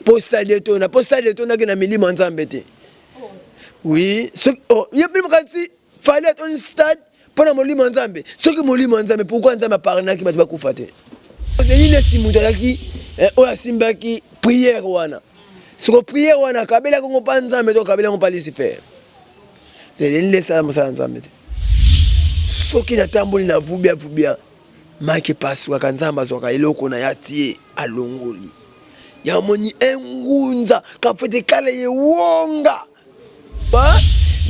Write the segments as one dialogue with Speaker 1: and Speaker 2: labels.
Speaker 1: Mpo stade etonda, mpo stade etondaki na milimo ya Nzambe te. Oui, soki oh, ye mpe kasi Fally atondi stade mpo na molimo ya Nzambe. Soki molimo ya Nzambe, pourquoi Nzambe aparnaki bato bakufa te? Denis Lessi moto azalaki eh, oyo asimbaki prière wana. Siko prière wana akabelaki yango mpa Nzambe to akabeli yango mpa Lucifer? Denis Lessi aza mosala ya Nzambe te. Soki natamboli na vubia vubia Mike epasuaka nzambe azwaka eloko na ye atie alongoli ya moni engunza kafete kala ye wonga ba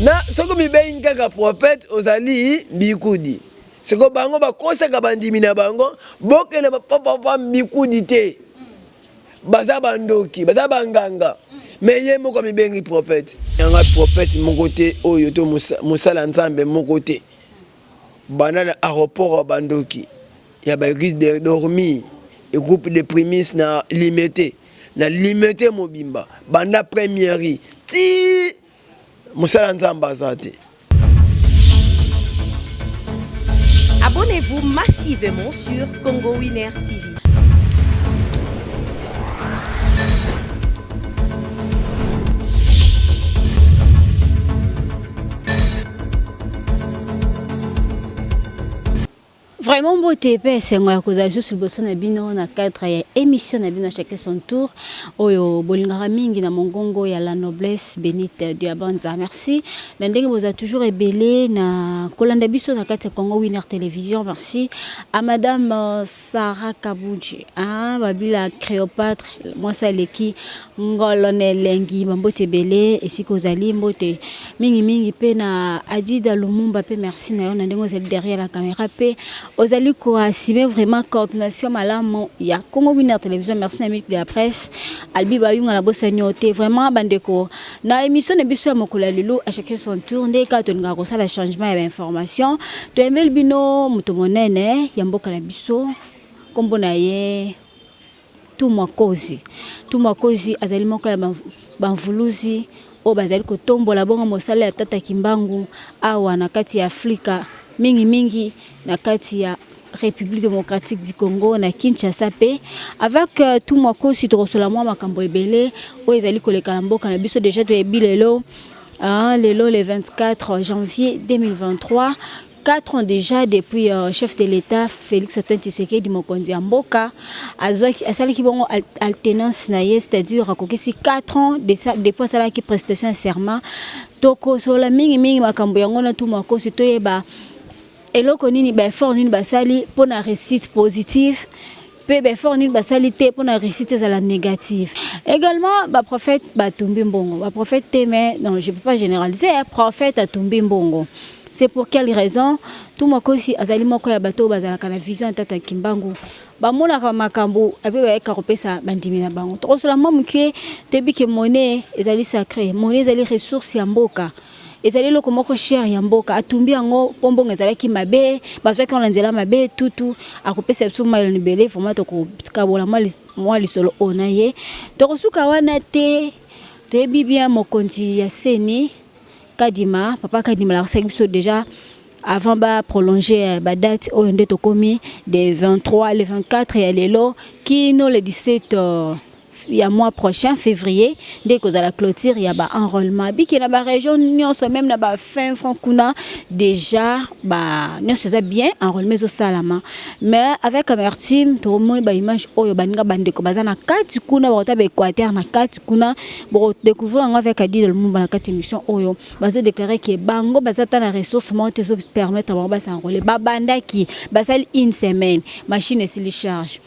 Speaker 1: na soki mibengi kaka prophète ozali mbikudi siko bango bakosaka bandimi na bango bokende bapapapa mbikudi te baza bandoki baza banganga me ye moko amibengi prophète yanga prophète moko te oyo to mosala nzambe moko te Banda na aeroport ya bandoki ya ba eglise de dormir et groupe de primis na limete na limete mobimba banda première ti mosala nzambe aza te.
Speaker 2: Abonnez-vous massivement sur Congo Winner TV.
Speaker 3: Vraiment mbote pe esengo ya kozala lisusu liboso na bino na cadre ya émission na bino chacun son tour oyo bolingaka mingi na mongongo ya la noblesse Benite de Abanza. Merci na ndenge boza toujours ebele na kolanda biso na kati ya Congo Winner Television. Merci à madame euh, Sarah Kabudji, hein, babila Cléopâtre, mwasi aleki Ngolo na elengi ba mbote ebele esika ozali mbote mingi mingi pe na Adida Lumumba pe merci na yo na ndenge ozali derrière la camera pe ozali ko assumer vraiment coordination malamu ya Congo Winner Television merci na minute de la presse Albi Bayunga na bosani yo te vraiment bandeko na émission na biso ya mokolo ya lelo à chacun son tour nde kaka tolingaka kosala changement ya ba information toyembeli bino moto monene ya mboka na biso kombo na ye Tumwa Kozi. Tumwa Kozi azali moko ya ba mvuluzi oyo bazali kotombola bongo mosala ya Tata Kimbangu awa na kati ya Afrika, mingi mingi na kati ya Republique democratique du Congo na Kinshasa pe avec euh, Tumwa Kosi tokosola mwa makambo ebele oyo ezali koleka na mboka na biso deja toyebi lelo ah, lelo le 24 janvier 2023 4 ans déjà depuis euh, chef de l'État Félix Antoine Tshisekedi mokonzi ya mboka azwaki asalaki bongo alternance na ye c'est-à-dire akokisi 4 ans depuis asalaki prestation ya serment tokosola mingi mingi makambo yango na tu makosi toyeba eloko nini ba effort nini basali mpo na réussite positive mpe ba effort nini basali te mpo na réussite ezala négative également ba prophète batumbi mbongo ba prophète te mais non je peux pas généraliser hein, prophète atumbi mbongo C'est pour quelle raison Tumwa Kosi azali moko ya bato oyo bazalaka na vision ya Tata Kimbangu. Bamonaka makambo ape bayaka kopesa bandimi na bango. Tokosola mwa moke, toyebi ke monnaie ezali sacré, monnaie ezali ressource ya mboka. Ezali eloko moko cher ya mboka. Atumbi yango mpo mbongo ezalaki mabe, bazwaki yango na nzela mabe, tutu akopesa biso mayele ebele, vraiment tokokabola mwa lisolo oyo na ye. Tokosuka wana te, toyebi bien mokonzi ya CENI Kadima, papa Kadima alakisaki biso dejà avant ba prolonger ba date oyo nde tokomi de 23 le 24 ya lelo kino le 17 euh, ya mois prochain février nde ekozala clôture ya ba enrôlement bike na ba région nyonso même na ba fin front kuna déjà ba nyonso eza bien enrôlement ezosalama mais avec amertume tokomoni ba image oyo baninga bandeko baza na kati kuna bakota ba équateur na kati kuna boko découvrir yango avec Adida Lumumba na kati émission oyo bazo déclarer que bango baza ta na ressource moko te ezo permettre bango ba s'enrôler babandaki basali une semaine machine esili charge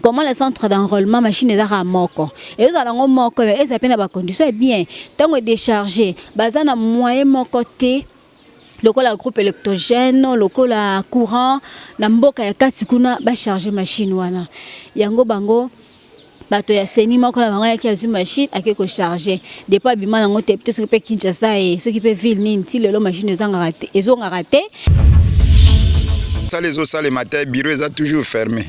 Speaker 3: comment le centre d'enrôlement machine ezaka moko ezala yango moko eza pe na ba condition ya bien ntango edécharge baza na moyen moko te lokola groupe électrogène lokola courant na mboka ya kati kuna ba charge machine wana yango bango bato ya seni moko na bango ayaki azwi machine ake ko charge depuis abima nango te te soki mpe Kinshasa ye soki mpe ville nini ti lelo machine ezangaka te ezongaka te
Speaker 4: mosala ezosalema te bureau eza toujours fermé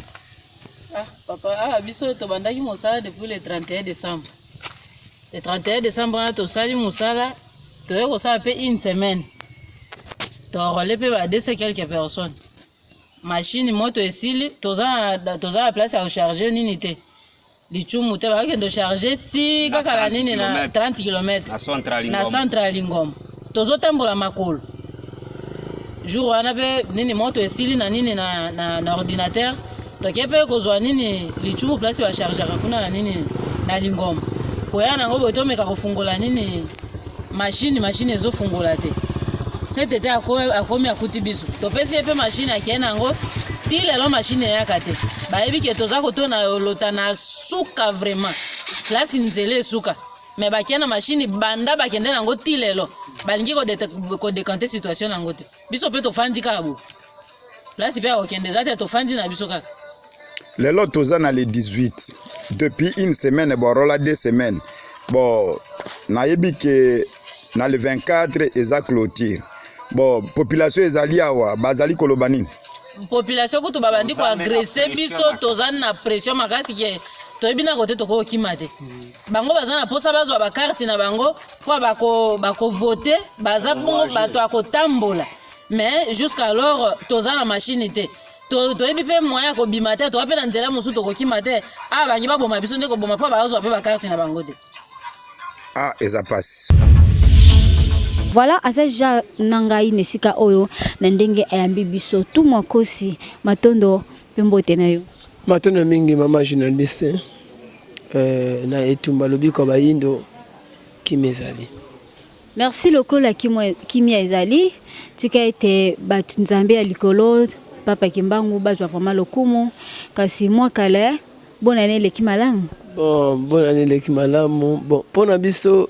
Speaker 5: ah, papa ah, biso tobandaki mosala depuis le 31 décembre le 31 décembre wana tosali mosala toye kosala mpe une semaine torole mpe ba 200 quelques personnes machine moto esili toza na toza na place ya kocharge nini te. Lichumu te, bakokende charge ti kaka na nini, na 30 km na centre ya Lingomba. Tozotambola makolo. Jour wana mpe nini, moto esili na nini, na ordinateur. Toke mpe kozwa nini, lichumu, place bachargeaka kuna na nini, na Lingomba. Koya nango boye, tomeka kofungola nini, machine, machine ezofungola te. Sete te, akomi, akuti biso, topesi ye mpe machine, akei nango. Ti lelo machine eyaka te. Bayebi ke toza kotona olota na suka, vraiment place nzela esuka, mais bakei na machine, banda bakende nango ti lelo balingi kodécanter situation nango te. Biso mpe tofandi kaka boye, place mpe ya kokende eza te, tofandi na biso kaka.
Speaker 4: Lelo toza na le 18, depuis une semaine borola, 2 semaines. Bon, nayebi ke na le 24 eza clôture. Bon, population ezali awa, bazali koloba nini?
Speaker 5: Population kutu babandi koagresser biso. Toza na pression makasi ke toyebi na kote tokokima te. Bango baza na mposa bazwa bacarte na bango mpo bakovote, baza bongo bato ya kotambola, mais jusqu'alors toza na machine te. Toyebi mpe moyen ya kobima te, toza mpe na nzela mosusu tokokima te. Awa bangi baboma biso nde koboma, mpo bazwa mpe bacarte na bango te.
Speaker 4: Ah, eza pasi.
Speaker 3: Voilà, aza ja na ngai na esika oyo na ndenge ayambi biso tu. Mwakosi, matondo mpe mbote na yo.
Speaker 1: Matondo mingi, mama journaliste. Na etumba lobiko bayindo, kimia ezali.
Speaker 3: Merci. Lokola kimia ezali, tika ete bato Nzambe ya likolo, Papa Kimbangu, bazwa vraiment lokumu. Kasi mwa kala, bonne année eleki malamu?
Speaker 1: Bon, bonne année eleki malamu. Bon, mpona biso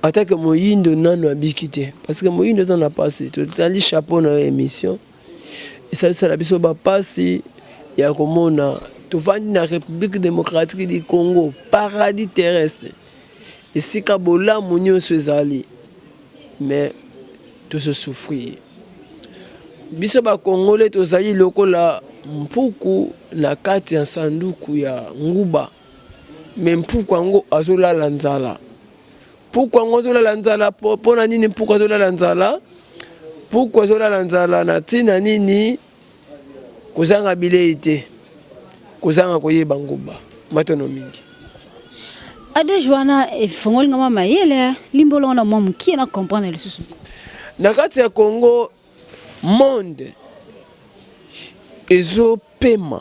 Speaker 1: atake moyindo nano abiki te, parce que moyindo eza na pasi. Totali chapeau na yo, émission esalisala biso bapasi ya komona tovandi na République démocratique du Congo, paradis terrestre, esika bolamu nyonso ezali, mais tozosouffrir. Biso Bakongole tozali lokola mpuku na kati ya sanduku ya nguba, mais mpuku yango azolala nzala. Mpuku yango azolala nzala mpona nini? Mpuku azolala nzala, mpuku azolala nzala na ntina nini? Kozanga bilei te, kozanga koyeba nguba. Matono mingi.
Speaker 3: Adage wana efongoli nga mwa mayele. Limbolo wana mwa mokie na comprendre lisusu.
Speaker 1: Na kati ya Congo, monde ezopema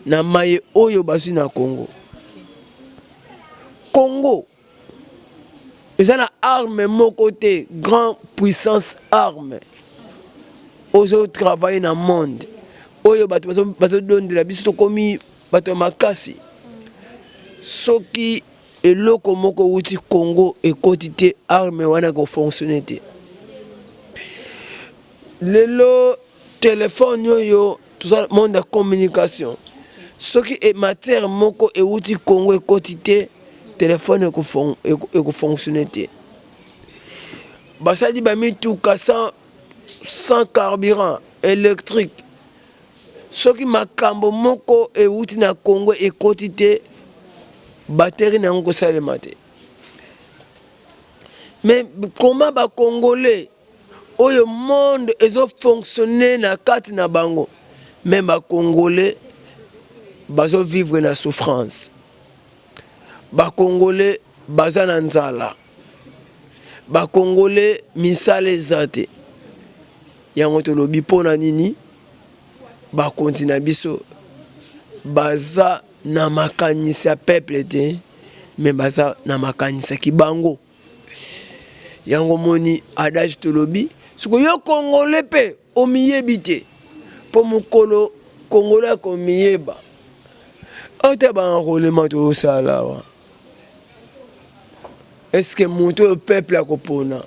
Speaker 1: na maye oyo bazwi na Congo. Congo eza na arme moko te, grand puissance arme ozotravaille na monde oyo. Bato bazodondela biso, tokomi bato ya makasi. Soki eloko moko euti Congo ekoti te, arme wana ekofonctionne te. Lelo telefone oyo, toza monde ya communication, soki matière moko euti Congo ekoti te, telefone ekofonctionne te. Basali bamituka sans carburant électrique. Soki makambo moko euti na Congo ekoti te, batterie na yango kosalema te. Mais comment Bacongolais oyo monde ezofonctionne na kati na bango, mais Bacongolais bazovivre na souffrance? Bacongolais baza na nzala, Bacongolais misala eza te. Yango tolobi, mpo na nini bakonzi na biso baza na makanisi ya peuple te, mais baza na makanisaki bango? Yango moni adage tolobi, sikoyo yo Congolais mpe omiyebi te, mpo mokolo Congolais akomiyeba, ata baenrôlement tozosala awa, est-ce moto oyo peuple akopona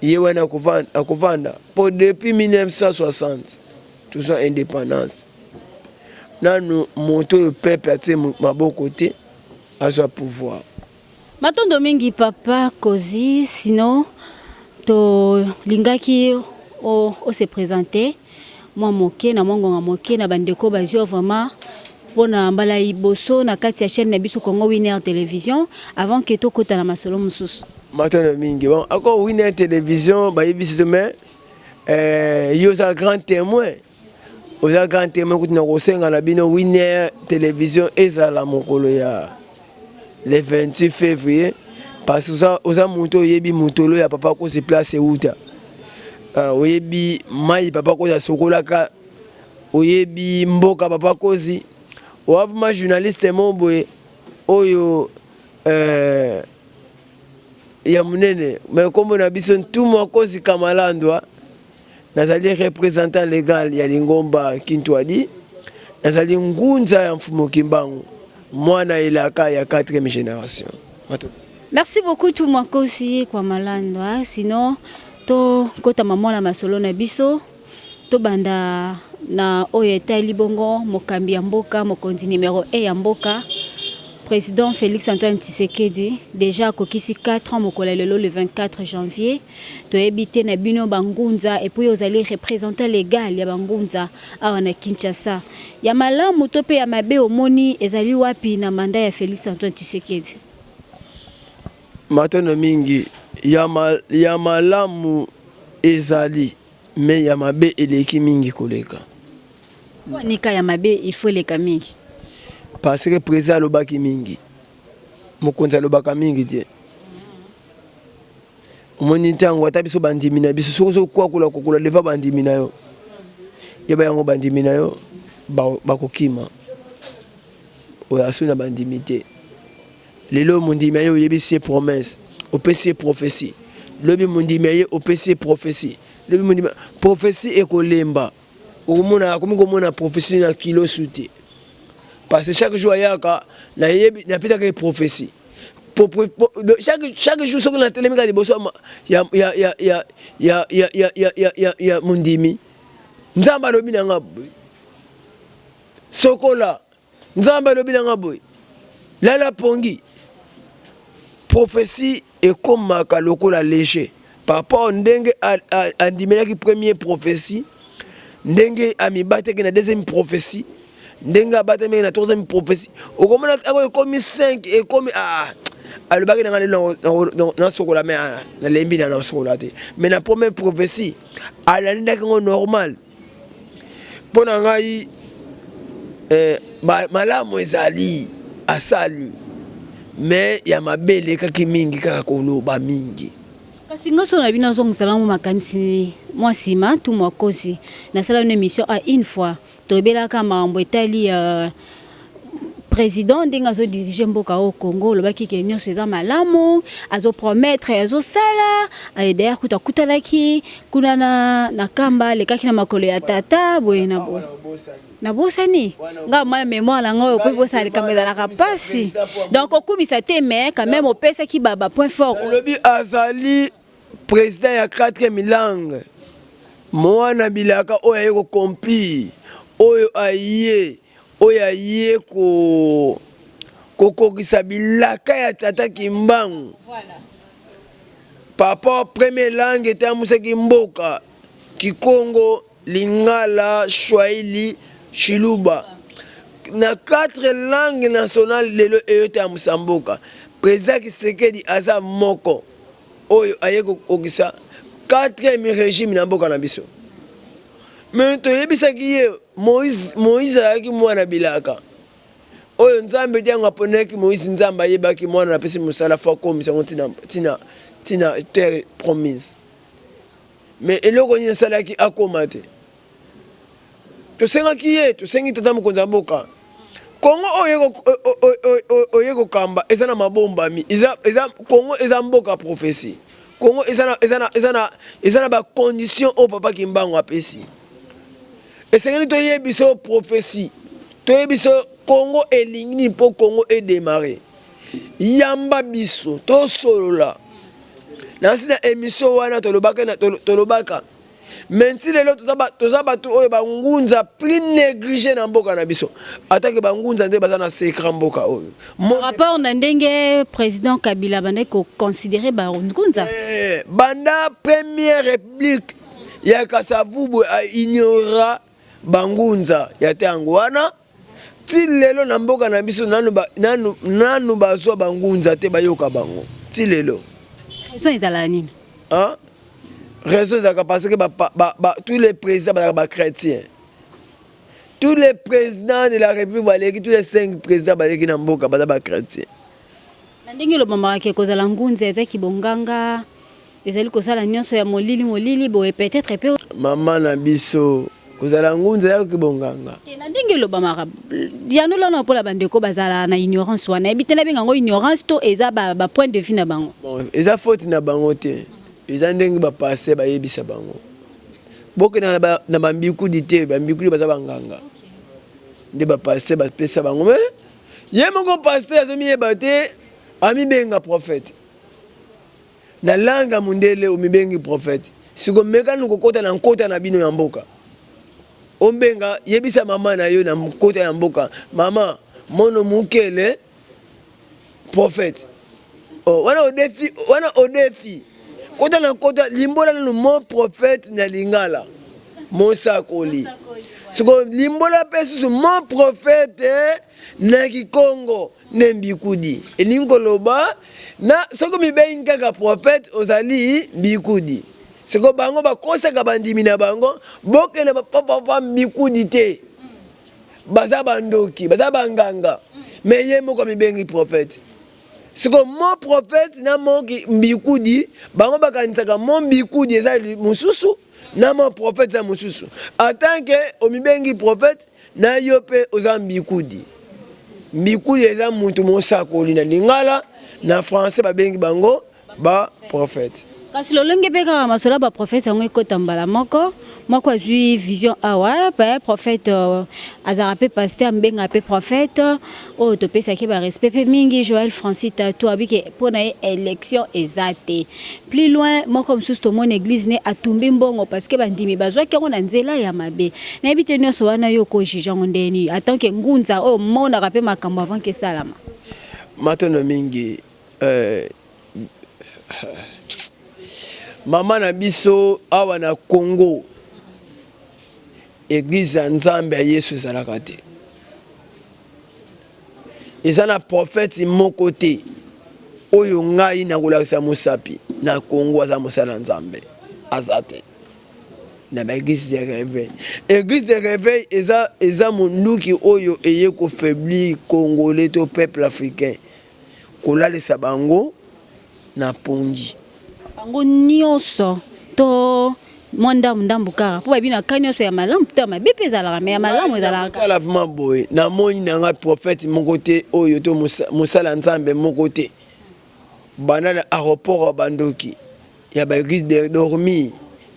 Speaker 1: ye wana akovanda? Mpo depuis 1960 tozwa indépendance, nanu moto oyo peuple atie maboko te azwa pouvoir.
Speaker 3: Matondo mingi, papa Kozi. Sino tolingaki ose présenter mwa moke na mwa ngonga moke na bandeko bazwi vraiment mpona mbala liboso na kati ya chaîne na biso Congo Winner Télévision, avant ke tokota na masolo mosusu.
Speaker 1: Matondo mingi. Bon, ako Winner Télévision bayebisi to, mais yo oza grand témoin. Oza grand témoin kutu na kosenga na bino Winner Télévision ezala mokolo ya le 28 février parce que oza moto oyebi motolo ya papa Kosi place euta. Oyebi mai papa Kosi asokolaka, oyebi mboka papa Kosi, oa vraiment journaliste mo boye oyo ya monene. Mais nkombo na biso Ntumwa Kosi Kamalandwa, nazali représentant légal ya lingomba Kintwadi, nazali ngunza ya Mfumu Kimbangu, mwana elaka ya 4e génération.
Speaker 3: Merci beaucoup Ntumwa Kosi kwa Malandwa. Sinon tokota mama na masolo na biso, tobanda na oyo etali bongo mokambi ya mboka, mokonzi numéro 1 ya mboka, président Félix Antoine Tshisekedi. Déjà akokisi 4 ans mokolo ya lelo, le 24 janvier. Toyebi te na bino bangunza, et puis ozali représentant légal ya bangunza awa na Kinshasa, ya malamu to mpe ya mabe omoni ezali wapi na mandat ya Félix Antoine Tshisekedi?
Speaker 1: Matono mingi. Ya malamu ezali, mais ya mabe eleki mingi koleka.
Speaker 3: Nika ya mabe il faut eleka mingi?
Speaker 1: Parce que président alobaki mingi, mokonzi alobaka mingi te. Omoni, ntango ata biso bandimi na biso, soki ozokwakola kokola devant bandimi na yo, yeba yango, bandimi na yo bakokima. Oyo aso na bandimi te. Lelo mondimi aye, oyebisi ye promesse, opesi ye prophétie. Lobi mondimi aye, opesi ye prophétie. Lobi mondimi, prophétie ekolemba. Okomona akomi komona prophétie na kilo su te, parce que chaque jour ayaka, nayebi napesaka ye prophétie chaque jour. Soki natelemi kaka liboso ya mondimi, Nzambe alobi na nga boye, sokola, Nzambe alobi na nga boye, lala pongi. Prophétie ekomaka lokola léger par rapport ndenge andimelaki premier prophétie, ndenge amibataki na deuxième prophétie, ndenge abatamaki na troisième prophétie. Okomona ako ekomi 5, ekomi ah, alobaki na nga lelo nasokola, mais nalembi na nasokola te. Mais na première prophétie alandaki yango normal. Mpo na ngai malamu ezali asali, mais ya mabe elekaki mingi, kaka koloba mingi.
Speaker 3: Kasi nga so na bino azongisala mo makanisi mwa nsima. Ntumwa Kosi, nasala une émission à une fois, tolobelaka makambo etali président, ndenge azodirige mboka oyo Congo. Olobaki ke nyonso eza malamu, azopromettre, azosala. D'ailleurs kuta akutanaki kuna na Kamba, alekaki na makolo ya tata boye na boye. Nabosani nga ma mémoire na ngai, okoki kosala likambo ezalaka mpasi. Donc okumisa te, mais quand même opesaki bapoint fort.
Speaker 1: Olobi azali président ya quatrième langue, mwana bilaka oyo aye kocomplir, oyo aye kokokisa bilaka ya tata Kimbangu. Papa, première langue etambwisaki mboka: Kikongo, Lingala, Swahili, Chiluba. Na quatre langues nationales lelo eyo etambwisa mboka, président Tshisekedi aza moko oyo aye kokokisa quatrième régime na mboka na biso. Mais toyebisaki ye, Moïse azalaki mwana bilaka oyo Nzambe ntango aponaki Moïse, Nzambe ayebaki mwana napesi mosala, fo akomisa yango ntina terre promise. Mais eloko nini esalaki akóma te? Tosengaki ye, tosengi tata mokonzi ya mboka Kongo oyo oye kokamba, eza na mabombami. Kongo eza mboka prophétie. Kongo eza na bacondition oyo papa Kimbangu apesi. Esengeli toyebi so prophétie, toyebi so Kongo elingi nini mpo Kongo edémarre. Yamba biso tosolola nasi na émission wana. Tolobaka, mais nti lelo toza bato oyo bangunza plus négligé na mboka na biso, atake bangunza nde baza na secret mboka oyo.
Speaker 3: Rapport na ndenge président Kabila bandaki koconsidérer bangunza.
Speaker 1: Banda première république ya Kasavubu aignora bangunza ya ntango wana, ti lelo na mboka na biso nanu bazwa bangunza te, bayoka bango ti lelo.
Speaker 3: Raison ezalaka nini?
Speaker 1: Raison ezalaka parce que tous les présidents bazalaka bachrétien. Tous les présidents de la République baleki, tous les 5 présidents baleki na mboka baza ba chrétien.
Speaker 3: Na ndenge elobamaka ke kozala ngunza eza kibonganga, ezali kosala nyonso ya molili molili boye, peut-être pe.
Speaker 1: Mama na biso, kozala ngunza ya kibonganga.
Speaker 3: Te, na ndenge elobamaka yanola na mpola bandeko bazala na ignorance wana, yebi te nabenga yango ignorance to eza ba point de vue na bango.
Speaker 1: Bon, eza faute na bango te, eza ndenge ba pasteur bayebisa bango. Bokenda na bambikudi te, bambikudi baza banganga nde ba pasteur bapesa bango. Mais ye moko pasteur azomiyeba te, amibenga prophète na langue ya mondele, omibengi prophète. Siko mekani kokota na nkota na bino ya mboka, ombenga, yebisa mama na yo na nkota ya mboka, mama mono mukele prophète. Oh, wana odefi, wana odefi kota na kota, limbola nanu mo prophète na lingala, mosakoli. Siko limbola mpe susu mo prophète na kikongo nde mbikudi, elingi koloba na soki mibengi kaka prophète ozali mbikudi. Siko bango bakosaka bandimi na bango, bokende bapapapa mbikudi te, baza bandoki, baza banganga, me ye moko amibengi prophète. Siko mo prophète na mo mbikudi, bango bakanisaka mo mbikudi eza mosusu na mo prophète eza mosusu. En tant que omibengi prophète, na yo mpe oza mbikudi. Mbikudi eza mutu mosakoli na lingala, na français babengi bango ba prophète.
Speaker 3: Kasi lolenge mpe kaka masolo ya baprofete yango ekota mbala moko moko, azwi vision awa pe prophète azalaka mpe pasteur, amibengaka mpe prophète oyo topesaki barespect mpe mingi, Joël Francis Tatu abike mpo na ye élection eza te. Plus loin moko mosusu tomoni église ne atumbi mbongo parce que bandimi bazwaki yango na nzela ya mabe. Nayebi te nyonso wana yo okojuge yango ndeni en tant que ngunza oyo omonaka mpe makambo avant ke esalama.
Speaker 1: Matondo mingi. Mama na biso, awa na Congo église ya Nzambe ya Yesu ezalaka te, eza na prophète moko te oyo ngai nakolakisa mosapi na Congo aza mosala ya Nzambe, aza te na ba église de réveil. Église de réveil eza monduki oyo eye kofaiblir congolais to peuple africain, kolalisa bango na pongi.
Speaker 3: Bango nyonso to mwa ndambu ndambu kaka, mpo bayebi na ka nyonso ya malamu to ya mabe mpe ezalaka, me ya malamu ezalaka.
Speaker 1: Tala vraiment boye, namoni na ngai prophète moko te oyo to mosala Nzambe moko te, banda na aéroport ya bandoki ya ba église de dormir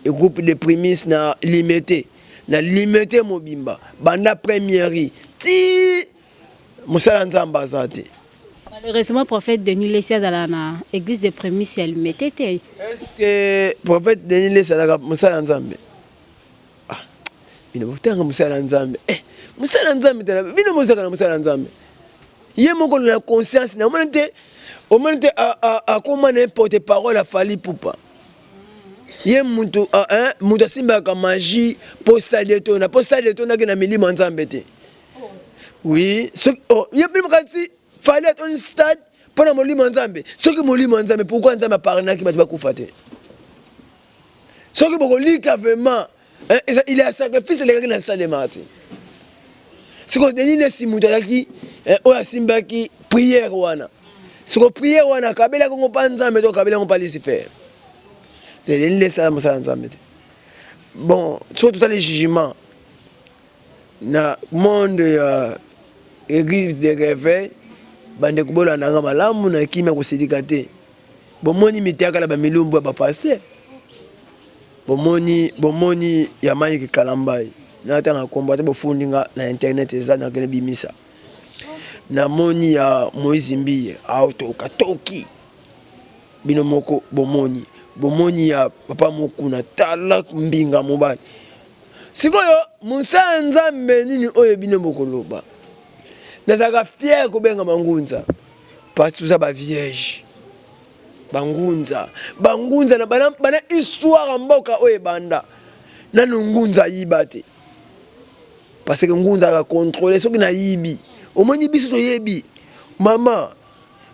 Speaker 1: et groupe de prémices na Limete, na Limete mobimba, banda première ti mosala Nzambe aza te.
Speaker 3: Malheureusement prophète Denis Lessi azala na église de prémices ya Limete te.
Speaker 1: Est-ce que prophète Denis Lessi azalaka mosala Nzambe? Ah, bino botanga mosala Nzambe, mosala Nzambe tala bino bozaka na mosala Nzambe, ye moko na conscience na omoni te, omoni te akoma na porte parole ya Fally Ipupa. Ye mutu mutu asimbaka magie po stade etonda, po stade etondaki na milimo ya Nzambe te. Oui, soki ye bino kasi Fally atoni stade mpo na molimo ya Nzambe. Soki molimo ya Nzambe, pourquoi Nzambe aparnaki bato bakufa te? Soki bokolika vraiment, il y a sacrifice elekaki na stade Martyrs. Sikoyo Denis Lessi moto azalaki oyo asimbaki prière wana. Sikoyo prière wana akabelaki yango mpa Nzambe to akabelaki yango mpa Lucifer? Te, Denis Lessi aza mosala ya Nzambe te. Bon, soki totali jugement na monde ya église de réveil, bandeko bolanda nga malamu na kimia, kosilika te. Bomoni mitiaka na bamilumbu ya bapaster, bomoni ya Mike Kalambai natanga kombo ata bofundi nga na internet eza nakende bimisa. Namoni ya Moïse Mbiye aotoka toki bino moko bomoni, bomoni ya papa Mokuna tala mbinga mobali. Sikoyo mosala Nzambe nini oyo bino bokoloba? Nazalaka fier kobenga mangunza parce toza ba vierge, bangunza, bangunza na bana, bana histoire ya mboka oyo ebanda nanu ngunza ayiba te, parce que ngunza aka contrôler soki nayibi. Omoni biso toyebi mama,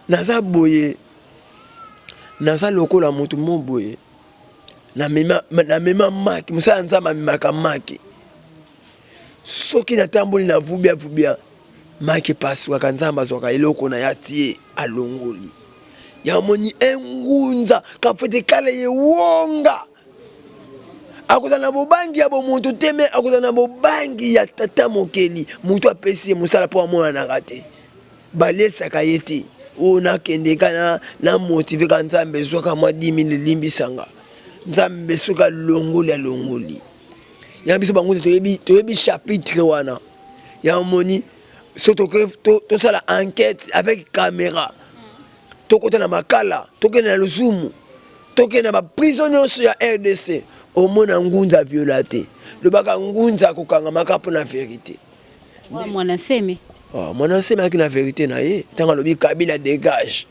Speaker 1: naza boye, naza lokola motu mo boye, namema maki, mosala Nzambe amemaka maki. Soki natamboli na vubia vubia, maki epasuaka, Nzambe azwaka eloko na ye atie, alongoli. Yamoni engunza kafete kale ye wonga. Akozala na bobangi ya bomoto te, me akozala na bobangi ya tata mokeli, moto apesi ye mosala mpo amonanaka te, balesaka ye te. Oyo nakende ka na, na motive ka Nzambe, zwaka mwa 10 000 limbisa nga. Nzambe soki alongoli alongoli. Ya biso bango toyebi, toyebi chapitre wana. Ya moni so tosala enquête avec caméra, tokota na Makala, tokende na Luzumu, tokende na baprison nyonso ya RDC, omona ngunza viola te. Lobaka ngunza akokangamaka mpo na vérité.
Speaker 3: Mwana Nsemi.
Speaker 1: Oh, mwana Nsemi ayaki na vérité na ye ntango alobi Kabila dégage,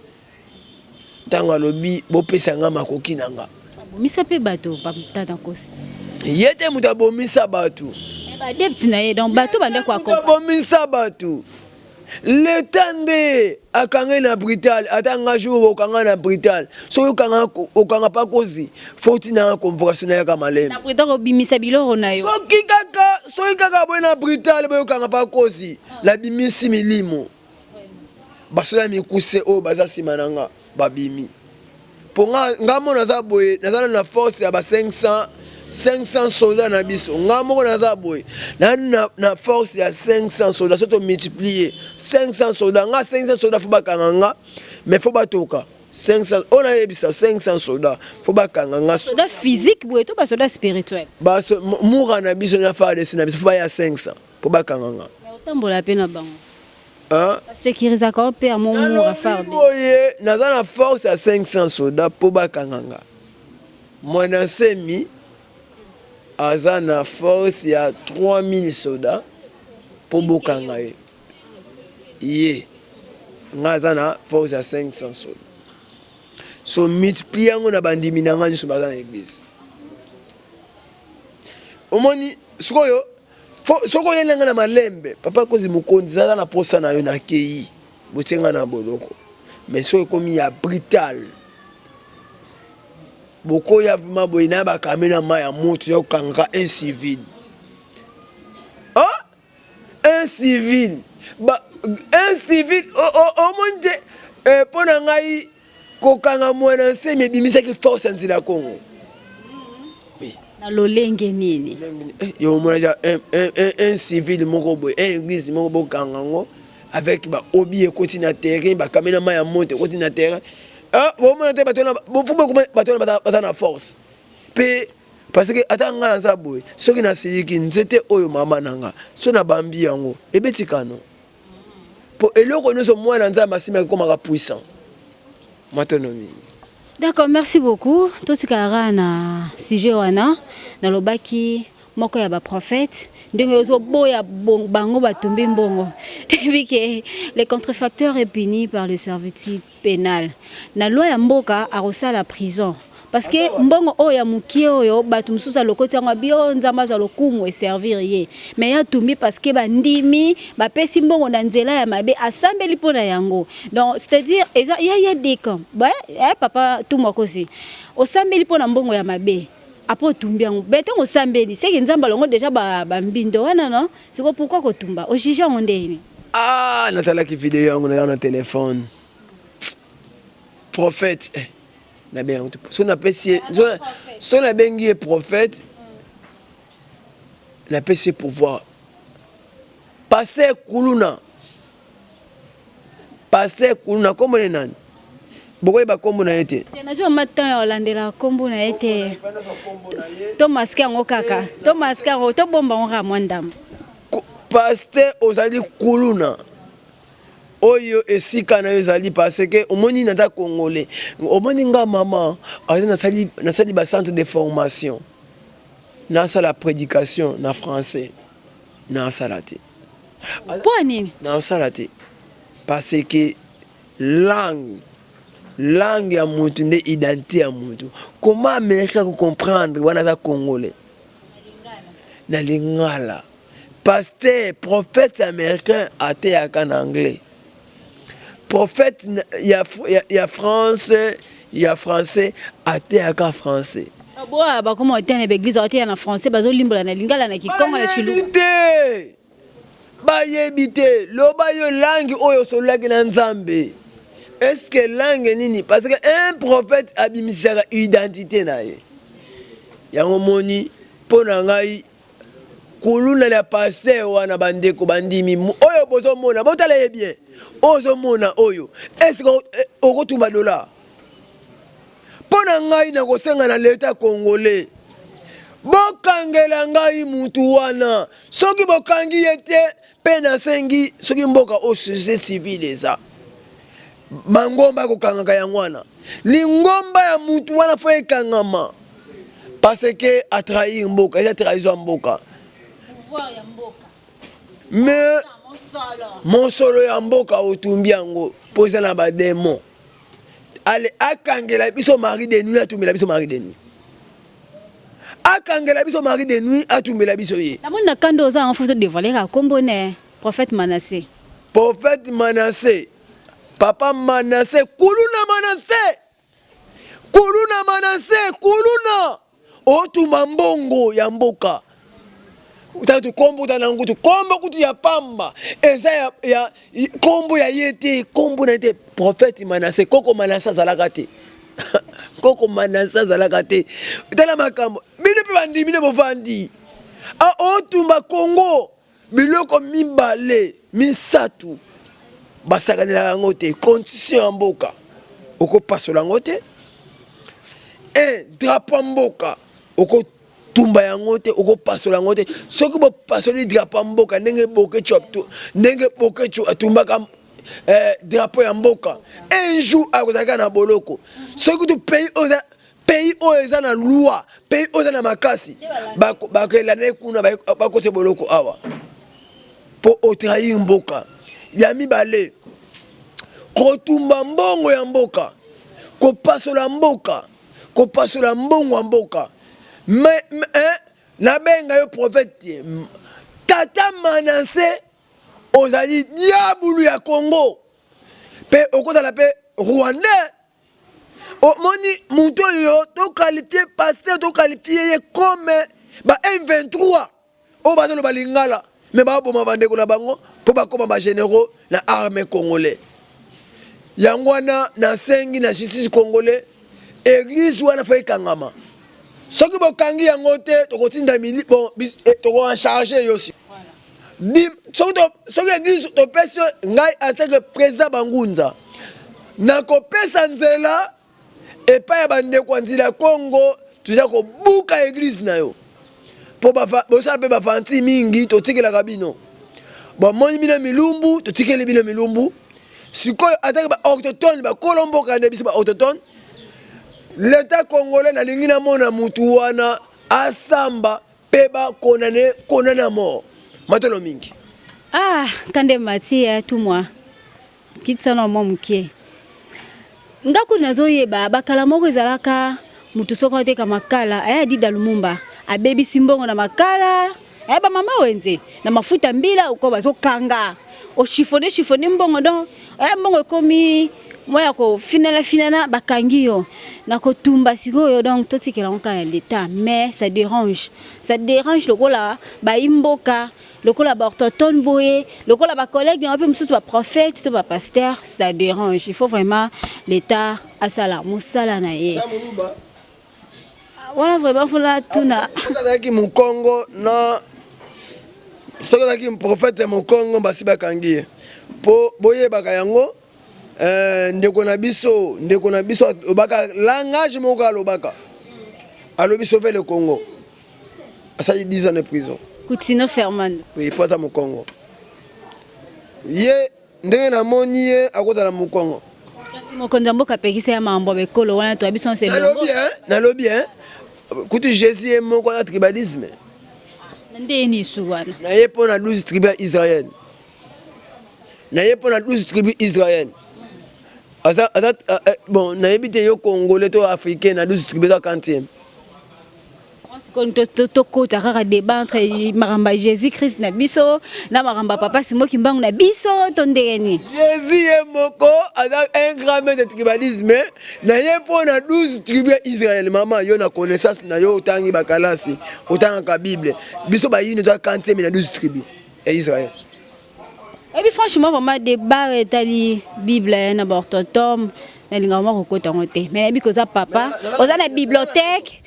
Speaker 1: ntango alobi bopesa nga makoki na nga.
Speaker 3: Abomisa mpe bato, tata Nkosi.
Speaker 1: Ye te moto abomisa bato.
Speaker 3: Baadepte na ye, donc bato bandeko
Speaker 1: abomisa bato. Leta nde akangai na brutal. Ata nga jour okanga na brutal, soki okanga, okanga pa kozi foti na convocation na yaka maleme
Speaker 3: na brutal obimisa biloko na yo.
Speaker 1: Soki kaka, soki kaka boye na brutal boye okanga pa kozi, nabimisi milimo basoda mikuse oyo baza nsima na nga babimi. Mpo nga, nga moko naza boye, naza na force ya ba 500 soldats na biso. Nga moko naza boye na, na, na force ya 500 soldats. So to multiplier 500 soldats, nga 500 soldats fo bakanga nga, mais fo batoka 500 oyo nayebisa 500 soldats fo bakanga nga.
Speaker 3: Soda physique boye to basoda spirituel?
Speaker 1: Baso mura na biso na FARDC na biso fo baya 500 mpo bakanga nga.
Speaker 3: Otambola mpe na bango, basecurisaka yo mpe ya momura FARDC.
Speaker 1: Boye naza na force ya 500 soldats mpo bakanga nga. Mwana Nsemi aza na force ya 3000 soldats mpo bokanga ye. Ye nga aza na force ya 500 soldats, so multiplie yango na bandimi na nga nyonso baza na église. Omoni sikoyo, soki oyeli nga na malembe, papa Kozi mokonzi aza na posa na yo, nakei botie nga na boloko. Mais soki ekomi ya brutal, bokoya vraiment boye na bakame na mai ya moto ya kokangaka un civil. Oh? Un civil ba, un civil omoni te. Mpo na ngai kokanga mwana Nsemi ebimisaki force ya nzela Kongo.
Speaker 3: Na lolenge nini?
Speaker 1: Yo omonaka un civil moko boye, un église moko bokanga yango avec baobi ekoti na terrain, bakame na mai ya moto ekoti na terrain. Bomona te bato wana baza na force mpe, parce que ata nga naza boye, soki nasiliki nzete oyo mama na nga so nabambi yango ebeti kano, mpo eloko nyonso mwana Nzambe asimaki ekomaka puissant. Matono mingi.
Speaker 3: D'accord, merci beaucoup. Totikala na sujet wana. Nalobaki moko ya baprophète ndenge ozoboya bango batumbi mbongo, ebi ke le contrefacteur est puni par le servitude pénale na loi ya mboka, akosala prison, parce que mbongo oyo ya mokie oyo bato mosusu alokoti yango abi oyo Nzambe azwa lokumu eservir ye, mais ye atumbi parce que bandimi bapesi mbongo na nzela ya mabe, asambeli mpo na yango. Donc c'est-à-dire eza ya deux camps. Papa Tumwa Kosi, osambeli mpo na mbongo ya mabe, après otumbi yango be. Ntango osambeli, seke Nzambe alongo déjà bambindo wana, non? Siko pourquoi kotumba? Ojuge yango ndeni?
Speaker 1: Ah, natalaki video yango na na telefone. Prophète, eh, nabengi yango te. So napesi ye, so nabengi ye prophète, napesi ye pouvoir. Pasteur kuluna, pasteur kuluna, nkombo ne nani? Bokoyeba nkombo na ye te.
Speaker 3: Nazwi ma temps ya kolandela nkombo na ye te. Tomaske yango kaka, tomaske yango, tobomba yango kaka mwa ndambo.
Speaker 1: Pasteur, ozali kuluna oyo esika na yo ezali, parce que omoni naza congolais. Omoni nga mama aza, nasali, nasali bacentre de formation, nasala prédication na français, nasala te.
Speaker 3: Mpo nini?
Speaker 1: Nasala te parce que langue ya mutu nde identité ya mutu. Comment Amérique akocomprendre wana aza congolais na lingala? Pasteur prophète américain ateyaka na anglais, prophète ya France, ya français ateyaka français.
Speaker 3: Boa bakoma oteya na baeglise, oteya na français, bazolimbola na lingala, na kikongo, na
Speaker 1: chiluba. Te, bayebi te. Loba yo langue oyo osololaki na Nzambe. Est-ce langue nini? Parce que un prophète abimisaka identité na ye. Yango moni, mpo na ngai, kuluna ya pasteur wana, bandeko bandimi oyo bozomona, botala ye bien. Oyo ozomona oyo, est-ce okotumba dollar? Mpo na ngai, nakosenga na leta congolais, bokangela ngai mutu wana. Soki bokangi ye te, mpe nasengi, soki mboka oyo société civile eza, mangomba akokangaka yango wana, lingomba ya mutu wana faut ekangama, parce que atrahir mboka, eza trahison ya mboka. Mais mosolo ya mboka otumbi yango mpo eza na badémon. Ale, akangela biso mari de nuit, atumbela biso mari de nuit, akangela biso mari de nuit, atumbela biso ye.
Speaker 3: Namoni na kanda oza yango, faut dévoiler kaka kombo ne prophète Manassé.
Speaker 1: Prophète Manassé, papa Manassé, kuluna Manassé, kuluna Manassé, kuluna otumba mbongo ya mboka. Tatu kombo ta nango kutu, kombo kutu ya pamba eza ya kombo ya ye te, kombo na ye te. Prophète Manassé, koko Manassé azalaka te, koko Manassé azalaka te. Tala makambo bino mpe bandimi nde bovandi, otumba Kongo. Biloko mibale misato basakanelaka yango te: constitution ya mboka, okopasola yango te; un drapeau ya mboka, okotumba yango te, okopasola yango te. Soki bopasoli drapeau ya mboka ndenge Bokecu atumbaka drapeau ya mboka, un jour akozalaka na boloko. Soki tu pays oyo, pays oyo eza na loi, pays oyo eza na makasi, bakelanda ye kuna, bakota boloko awa mpo otrahir mboka. Ya mibale, kotumba mbongo ya mboka, kopasola mboka, kopasola mbongo ya mboka. Mais nabenga yo prophète tata Manassé, ozali diabulu ya Congo mpe okozala mpe rwandais. Omoni moto oyo toqualifier pasteur, toqualifier ye comme ba M23 oyo bazoloba lingala mais baboma bandeko na bango mpo bakóma bagénéraux na armée congolais. Yango wana nasengi na justice congolais, église wana faut ekangama. Soki bokangi yango te, tokotinda bon, tokoencharge yo si soki église topesi ngai en tant que président Bangunza, nakopesa nzela epai ya bandeko ya nzela ya Kongo, toza kobuka église na yo mpo bosala mpe bafanti mingi. Totikelaka bino, bomoni bino milumbu, totikeli bino milumbu. Sikoyo atake baautochtone, bakolo mboka nde biso baautochtone, l'état congolais, nalingi namona mutu wana asamba mpe bakondane, condamné à mort. Matolo mingi.
Speaker 3: Ah, kande mati tumwa kitisa na mwa mokie. Nga kutu nazoyeba bakala moko ezalaka motu soki oteka makala, aya Dida Lumumba abebisi mbongo na makala, aya bamama wenze na mafuta mbila oko bazokanga, ochiffonner chiffonner mbongo. Donc aya mbongo ekomi mwa ya kofinana finana, bakangi yo na kotumba. Sikoyo donc totikela yango kaka na l'état, mais ça dérange, ça dérange lokola bayi mboka, lokola baortotone boye, lokola bacollègue yango mpe mosusu baprophète to bapasteur, ça dérange. Il faut vraiment l'état asala mosala na ye wana. Vraiment fona tuna.
Speaker 1: Soki azalaki mokongo na soki azalaki prophète ya mokongo, basi bakangi ye. Mpo boyebaka yango, ndeko na biso alobaka langage moko, alobaka, alobi "Sauver le Congo", asali 10 ans de prison.
Speaker 3: Kutino Fermando.
Speaker 1: Oui, po aza mokongo. Ye ndenge namoni ye, akozala mokongo.
Speaker 3: Kasi mokonzi ya mboka apekisa ya mambo ya bekolo wana, toya biso nyonso.
Speaker 1: Nalobi, nalobi kutu Jésus ye moko aza tribalisme.
Speaker 3: Na ndeni esu wana?
Speaker 1: Na ye mpo na 12 tribu ya Israel, na ye mpo na 12 tribu Israel aza bon, nayebi te yo congolais to africain, na 12 tribu eza quantième.
Speaker 3: Tokota kaka débat entre makambo ya Jésus Christ na biso na makambo ya papa Simon Kimbangu na biso to ndenge nini?
Speaker 1: Jésus ye moko aza un grand maître de tribalisme na ye mpo na 12 tribu ya Israël. Mama, yo na connaissance na yo, otangi bakalasi, otangaka Bible, biso bayini toza quantième na 12 tribu ya Israël.
Speaker 3: Et puis franchement, vraiment, débat etali Bible na baortotome, nalingaka mwa kokota yango te, mais nayebi koza papa oza na bibliothèque.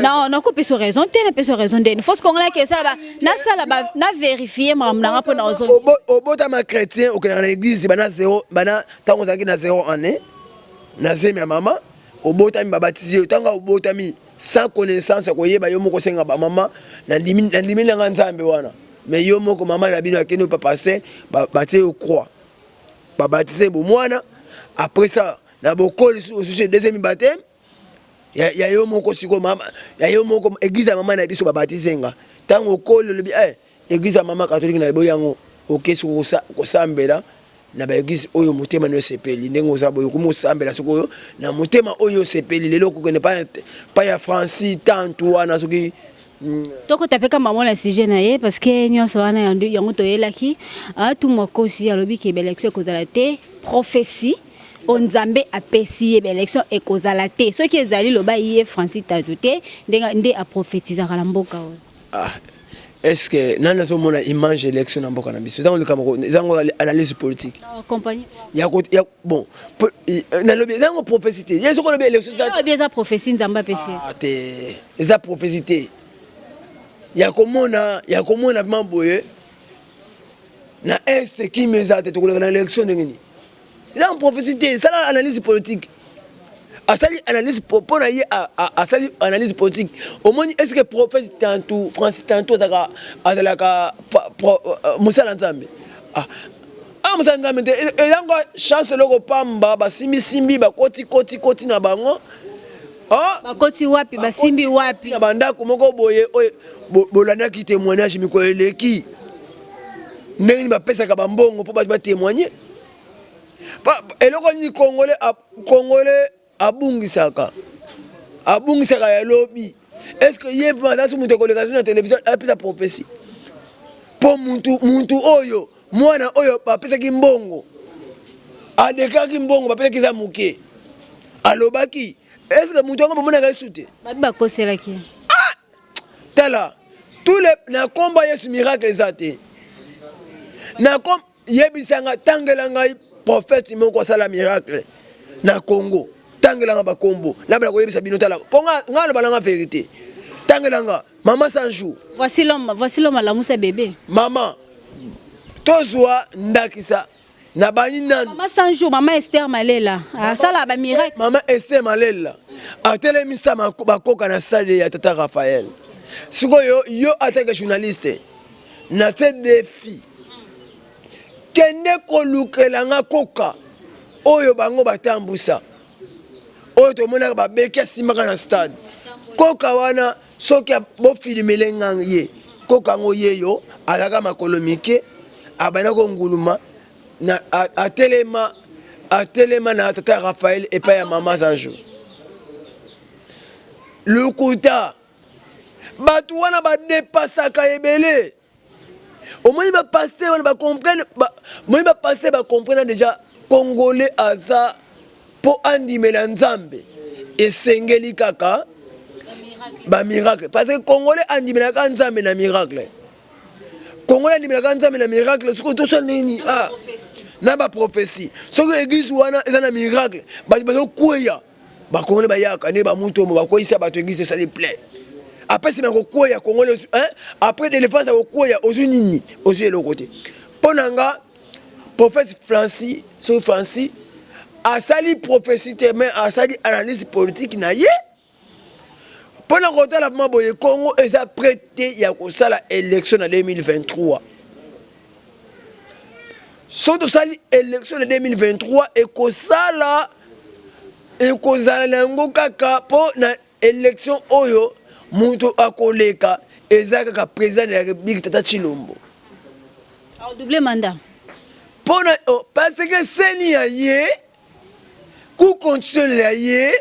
Speaker 3: Non, nakopesa raison te, napesa raison ndeni fausse congolais ke esala nasala na vérifie makambo nanga mpo na ozo.
Speaker 1: Obotama chrétien, okendaka na église bana zéro, bana ntango ozalaki na 0 année na zemi ya mama. Obotami, babatisi yo. Ntango obotami sans connaissance ya koyeba, yo moko osenga bamama: "Nandimi nanga Nzambe wana." Mais yo moko, mama na bino akende papa se batie yo croix, babatise bomwana. Après ça, na bokoli osusu, deuxième baptême ya yo moko. Sikoyo mama ya yo moko, église ya mama na biso, babatise nga. Ntango okoli, olobi: "Eh, église ya mama catholique na eboyi yango." Oke soki kosambela na baéglise oyo motema no esepeli. Ndenge oza boye, okomi kosambela sikoyo na motema oyo osepeli. Lelo okokende pa ya Francis Tantu wana soki.
Speaker 3: Tokota mpe kamba mona sujet na ye, parce que nyonso wana yango toyelaki. Atumwa kosi alobi ke baélection ekozala te. Prophétie oyo Nzambe apesi ye, baélection ekozala te. Soki ezali, loba ye Francis Tatu te ndenge nde aprophétisaka na mboka oyo.
Speaker 1: Ah, est ce que nani azomona image élection na mboka na biso? Ezango likambo, ezango analyse politique.
Speaker 3: Compagnie.
Speaker 1: Ya bon, nalobi ezango prophétie te. Ye soki olobi élection
Speaker 3: Olobi eza prophétie Nzambe apesi.
Speaker 1: Ah, te, eza prophétie te. Ya komona vraiment boye na Est kimi eza te, tokoleka na élection ndenge nini? Eza prophétie te, esala analyse politique. Asali analyse mpo na ye, asali analyse politique. Omoni, est ce que prophète Tantu, Francis Tantu, azalaka mosala Nzambe? Ah, mosala Nzambe te. Ezango chance, eloko pamba, basimbisimbi, bakoti koti koti na bango.
Speaker 3: Bakoti wapi? Basimbi wapi?
Speaker 1: Na bandako moko boye oyo bolandaki témoignage mikolo eleki, ndenge nini bapesaka bambongo mpo bato batémoigne. Eloko nini Congolais abungisaka ya lobi? Est ce que ye aza so moto akoleka so na télévision apesa prophétie mpo muntu oyo, mwana oyo bapesaki mbongo, adekaki mbongo bapesaki eza moke, alobaki? Est ce que motu yango bomonaka esu te?
Speaker 3: Babi bakoselaki.
Speaker 1: Ah! Tala, tous les na komba Yesu, miracle eza te. Na yebisanga, tangela ngai prophète moko asala miracle na Congo. Tangelanga bakombo, nabala koyebisa bino. Tala, mpo nga aloba nanga vérité. Tangelanga mama 100 jours.
Speaker 3: Voici l'homme, voici l'homme alamusa bébé.
Speaker 1: Mama, tozwa ndakisa na bani nanu.
Speaker 3: Mama 100 jours, mama Esther Malela asala bamiracle.
Speaker 1: Mama Esther Malela atelemisa bakoka na salle ya tata Raphaël. Sikoyo yo, atake journaliste, natie défi: kende kolukela nga koka oyo bango batambusa, oyo tomonaka babeki asimbaka na stade. Koka wana, soki bofilmele nga ye, koka yango ye yo azalaka makolo mike, abanda konguluma na atelema, atelema na tata Raphaël epai ya mama Zanjo. Lukuta, bato wana badepasaka ebele. Omoni bapasteur wana bacomprendre, omoni bapasteur bacomprendre déjà. Congolais aza mpo andimela Nzambe, esengeli kaka bamiracle, parce que Congolais andimelaka Nzambe na miracle. Congolais andimelaka Nzambe na miracle. Soki tosala nini? Ah, na baprophétie, soki église wana eza na miracle, bato bazokweya, bakongole bayaka nde bamutombo bakweyisa bato, église esali plein. Après nsima ya kokweya, Congolais, après délivrance ya kokweya, ozwi nini? Ozwi eloko te. Mpo na nga, prophète Francis, soki Francis asali prophétie te, mais asali analyse politique na ye mpo na kotala vraiment boye, Congo eza prêt te ya kosala élection na 2023. Soki tosali élection na 2023, ekosala, ekozala na yango kaka mpo na élection oyo moto akoleka eza kaka président de la République, tata Tshilombo.
Speaker 3: Double mandat.
Speaker 1: Mpona, oh, parce que CENI ya ye, cour constitutionnel ya ye.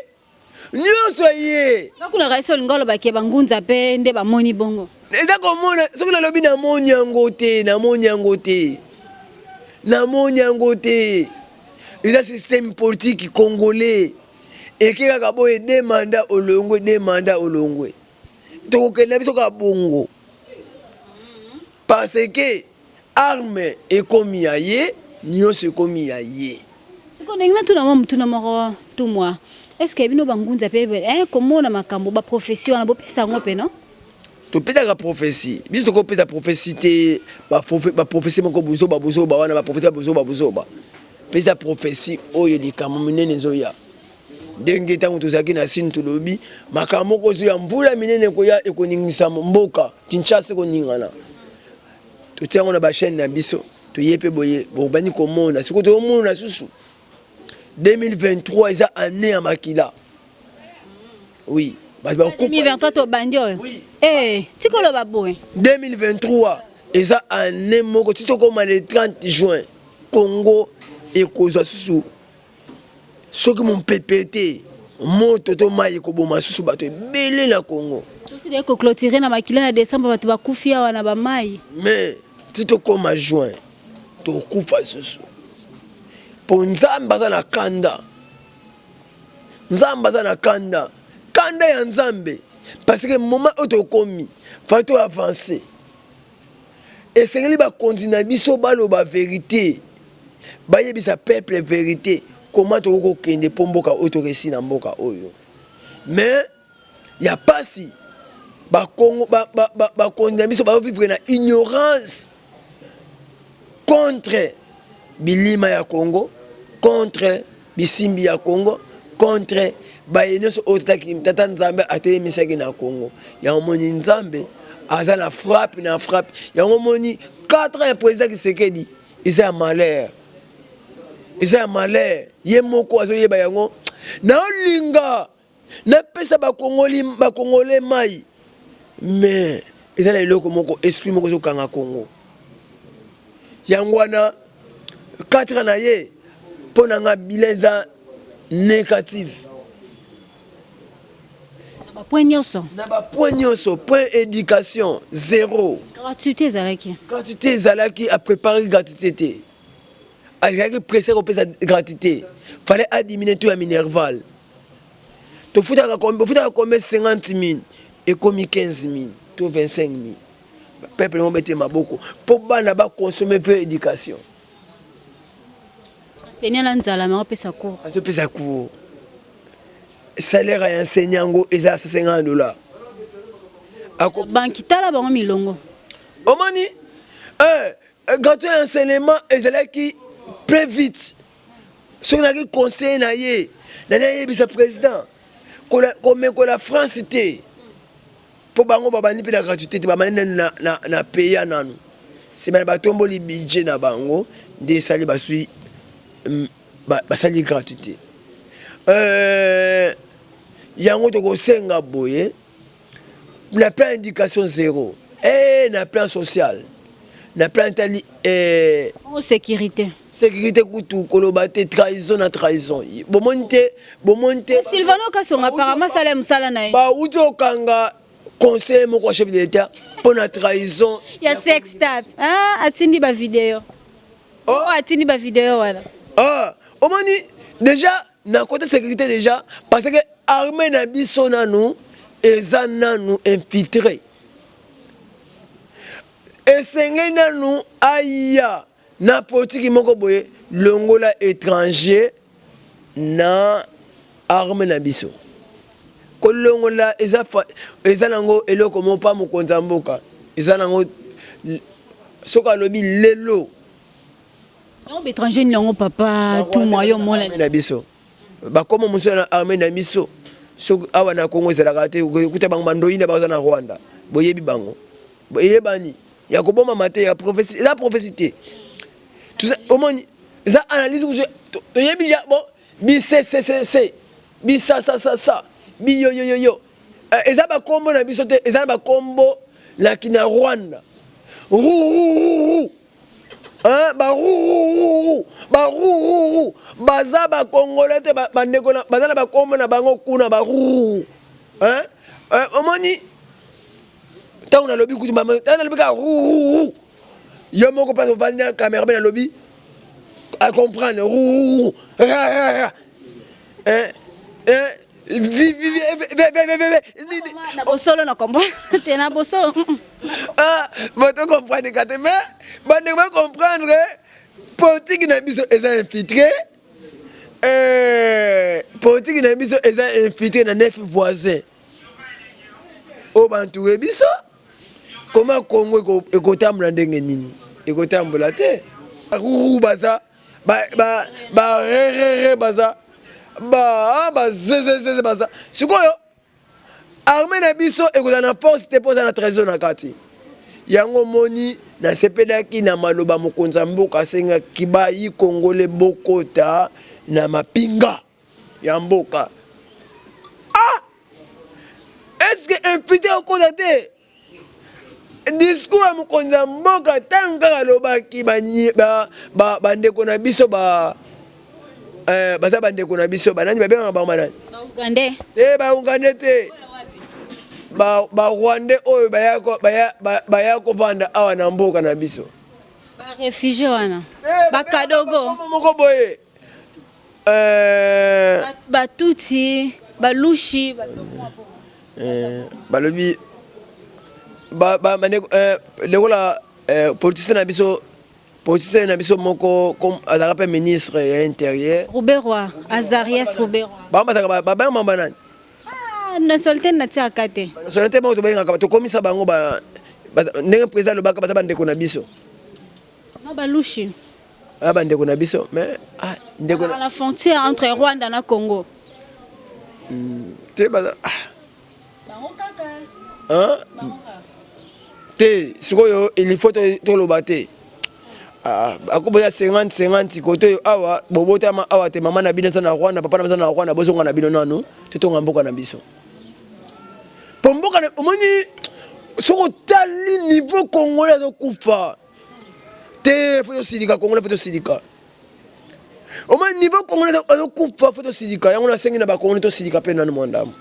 Speaker 1: Nyonso ye.
Speaker 3: Nga kuna raisi olinga oloba ke bangunza pe nde bamoni bongo.
Speaker 1: Eza komona soki nalobi namoni yango te, namoni yango te. Namoni yango te. Eza système politique congolais. Eke kaka boye deux mandats olongwe, deux mandats olongwe. Tokokende na biso kaka bongo. Parce que arme ekomi ya ye, nyonso ekomi ya ye.
Speaker 3: Sikoyo ndenge natuna mwa motuna moko tumwa est ce que bino bangunza pe eh, komona makambo ba prophetie wana bopesa yango pe non?
Speaker 1: Topesaka prophetie, biso tokopesa prophetie te, ba prophetie moko buzoba buzoba wana, ba prophetie ya buzoba buzoba. Pesa prophetie oyo likambo minene ezoya. Ndenge ntango tozalaki na Sine tolobi makambo moko ezoya, mvula minene ekoya ekoningisa mboka, Kinshasa ekoningana. Totia yango na ba chaîne na biso, toye pe boye bobandi komona. Sikoyo tozomona susu 2023 eza année ya makila. Oui, bato bakufa.
Speaker 3: 2023 tobandi oyo. Eh, tikoloba boye.
Speaker 1: 2023 eza année moko ti tokoma le 30 juin Congo ekozwa susu soki mopepe te moto to mai ekoboma susu bato ebele na Congo.
Speaker 3: Tosi de ko clôturer na makila na décembre bato bakufi awa na ba mai.
Speaker 1: Mais ti tokoma juin tokufa susu po Nzambe aza na kanda. Nzambe aza na kanda, kanda ya Nzambe parce que moment oyo tokomi fallait to avancer. Esengeli bakonzi na biso baloba verite, bayebisa peuple verite comment tokoki kokende mpo mboka oyo toresi na mboka oyo. Mais ya pasi bakonzi ba, ba, ba, ba na biso bazo vivre na ignorance contre bilima ya Congo, contre bisimbi ya Congo, contre baye nyonso oyo tata Nzambe atelemisaki na Congo. Yango moni Nzambe aza na frappe na frappe. Yango moni 4 ans ya président Tshisekedi eza ya malheur, eza ya malheur. Ye moko azoyeba yango. Naolinga napesa bakongoli bakongole mai mais eza na eloko moko esprit moko ezokanga Congo. Yango wana 4 ans na ye mpo na nga bilan eza négative
Speaker 3: na bapoint nyonso,
Speaker 1: na bapoint nyonso. Point éducation zéro.
Speaker 3: Gratuité ezalaki,
Speaker 1: gratuité ezalaki, apréparé gratuité te, azalaki pressé kopesa gratuité, fallait adiminuer tout ya minerval. Tofutaka ofutaka combien? 50 000 ekomi 15 000 to 25 000. Peuple ngo bete maboko mpo bana bakonsome mpe éducation.
Speaker 3: Enseignant na nzala mais opesa cours.
Speaker 1: Azopesa cours, salaire ya enseignant yango eza 150 $.
Speaker 3: Banki tala bango milongo.
Speaker 1: Omoni eh, gratuit enseignement ezalaki très vite. Soki naki conseiller na ye, nani ayebisa président komekola France te, mpo bango babandi mpe na gratuité te, babandi nanu na, na, na paya nanu, nsima na batomboli budget na bango nde esali basui basali gratuité. Yango tokosenga boye na plan éducation zéro, eh, na plan social, na plan etali eh,
Speaker 3: sécurité.
Speaker 1: Sécurité kutu koloba te, trahison na trahison. Bomoni te, bomoni te.
Speaker 3: Silvano Kasonga apparemment sala mosala na ye.
Speaker 1: Bauti okanga conseiller moko ya chef de l'État mpo na trahison
Speaker 3: ya sextape. Ah, atindi ba video. Oh, atindi ba video wana.
Speaker 1: Ah, omoni déjà na côté sécurité déjà, parce que armée na biso nanu eza nanu infiltré. Esengeli nanu aya na politiki moko boye, longola étranger na arme na biso. Kolongola eza eza nango eloko moko pa mokonzi ya mboka, eza nango soki alobi lelo.
Speaker 3: Yango baétranger nini yango papa tumwa yo omona?
Speaker 1: Na biso bakoma mosusu na armée na biso, soki awa na Congo ezalaka te, kuta bango bandoyi na baza na Rwanda, boyebi bango, eyebani ya kobomama te ya prophétie, eza prophétie te. Omoni eza analyse, toyebi ya bon biccc bisasasasa biyoyoyoyo, eza bakombo na biso te, eza na bakombo na kina Rwanda rurururu. Hein, ba rurururu ba rururu baza ba congolais te, bandeko baza na bakombo na bango kuna ba rururu. Hein, omoni ntango nalobi kutu, ntango nalobi kaka rururu, yo moko mpasi ovandi na cameraman, nalobi a comprendre rururu ra ra ra. Hein, hein,
Speaker 3: na bosolo na comprendre te, na bosolo.
Speaker 1: Ah, bato comprendre ka te, mais bandeko ba comprendre, politique na biso eza infiltré. Politique na biso eza infiltré na neuf voisin oyo bantoure biso. Koma Congo ekotambola ndenge nini? Ekotambola te. Ruru baza, barerere baza, bazezezeze baza. Sikoyo armée na biso ekozala na force te mpo eza na trésor na kati. Yango omoni, nasepelaki na maloba mokonzi ya mboka asengaki bayi Congolais bokota na mapinga ya mboka. Ah, est ce que infiltré okota te? Discours ya mokonzi ya mboka, ntango kaka alobaki bandeko na biso baza bandeko na biso, banani babengaka bango? Banani?
Speaker 3: Baugandais.
Speaker 1: Te, Baugandais te, Barwandais oyo baya kovanda awa na mboka na biso.
Speaker 3: Baréfugiés wana, bakadogo.
Speaker 1: Moko boye.
Speaker 3: Batutsi, balushi.
Speaker 1: Balobi lokola politicien na biso, politicien na biso moko azalaka mpe ministre ya Intérieur.
Speaker 3: Ruberwa, Azarias Ruberwa.
Speaker 1: Bango bazalaka, babengama banani?
Speaker 3: Nationalité natiaka te.
Speaker 1: Nationalité moko tobengaka, tokomisa bango ndenge président alobaka, baza bandeko na biso.
Speaker 3: No, balushi.
Speaker 1: Aya bandeko na biso, mais ah, ndeko
Speaker 3: la frontière entre Rwanda na Congo.
Speaker 1: Te, baza ah. Te, sikoyo il faut toloba te akoboya 50 50 kote oyo awa bobotama awa te. Mama na bino eza na Rwanda, papa na eza na Rwanda. Bozonga na bino nanu, totonga mboka na biso. Po mboka omoni, soki otali niveau congolais azokufa te, faut tosilika. Congolais, faut tosilika. Omoni niveau congolais azokufa, faut tosilika. Yango nasengi na Bacongolais, tosilika mpe nanu mwa ndambo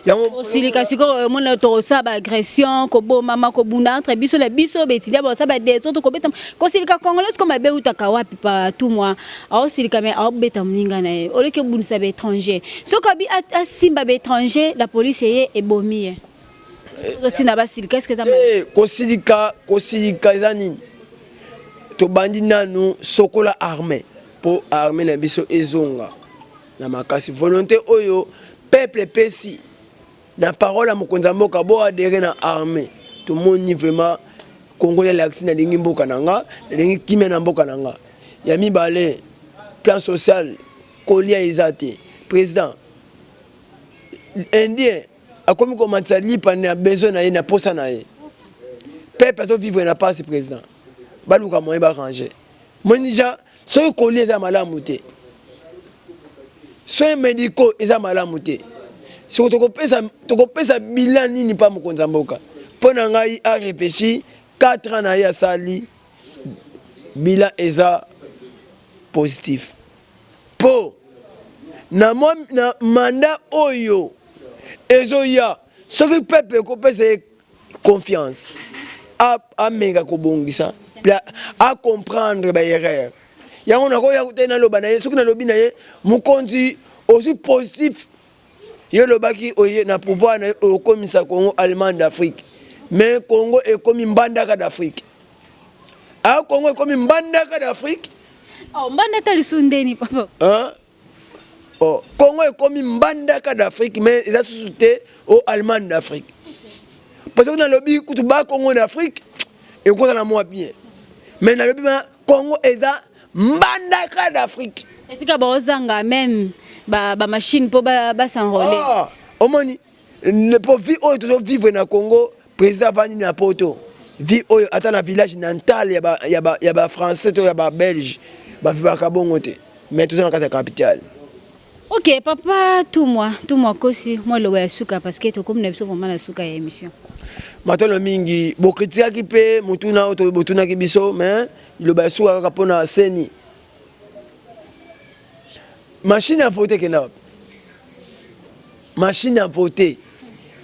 Speaker 3: yango. Osilika sikoyo, omoni tokosala baagression, kobomama, kobunda entre biso na biso, baétudiants bakosala badésordre, kobeta. Kosilika congolais sikoyo mabe eutaka wapi? Partout mwa aosilika, mais aobeta moninga na ye, oleki obundisa baétranger. Soki abi asimba baétranger, la police eye ebomi ye. Ozotinda basilika, est-ce eza?
Speaker 1: Kosilika, kosilika eza nini? Tobandi nanu sokola armée, mpo armée na biso ezonga na makasi. Volonté oyo peuple epesi na parole ya mokonzi ya mboka, bo adhérer na armée. Tomoni vraiment congolais alakisi: nalingi mboka na nga, nalingi kimia na mboka na nga. Ya mibale, plan social, kolia eza te. Président indien akomi komatisa lipa na besoin na ye, na posa na ye. Peuple azovivre na pasi. Président baluka moyen baarranger. Moni ja, soki kolia eza malamu te, soins médicaux eza malamu te, soki tokopesa bilan nini mpa mokonzi ya mboka? Mpo na ngai, aréfléchir. 4 ans na ye asali, bilan eza positif. Mpo na mandat oyo ezoya, soki peuple ekopesa ye confiance, amenga kobongisa, acomprendre baerreur. Yango nakoya te naloba na ye. Soki nalobi na ye: "Mokonzi, ozwi positif, yo olobaki oye na pouvoir na ye okomisa Congo Allemagne d'Afrique, mais Congo ekomi Mbandaka d'Afrique." A Congo ekomi Mbandaka d'Afrique.
Speaker 3: Oh, Mbandaka lisusu ndeni, papa?
Speaker 1: Hein? Oh, Congo ekomi Mbandaka d'Afrique, mais eza susu te o Allemagne d'Afrique. Parce que nalobi kutu ba Congo d'Afrique ekozala mwa bien, mais nalobi ma Congo eza Mbandaka d'Afrique.
Speaker 3: Esika baozanga même bamachine mpo bas'enrôler.
Speaker 1: Ah, omoni po vie oyo tozovivre na Congo, président avandi na poto, vie oyo ata na village natal ya Bafrançais to ya Babelge bavivaka bongo te, mais toza na kati ya capitale.
Speaker 3: Ok, papa Tumwa, Tumwa Kosi, mwa loba ya suka, parce que tokomi na biso vraiment na suka ya émission.
Speaker 1: Matono mingi bokritikaki mpe motuna oyo botunaki biso, mais liloba ya suka kaka mpo na CENI. Machine ya vote ekenda wapi? Machine ya vote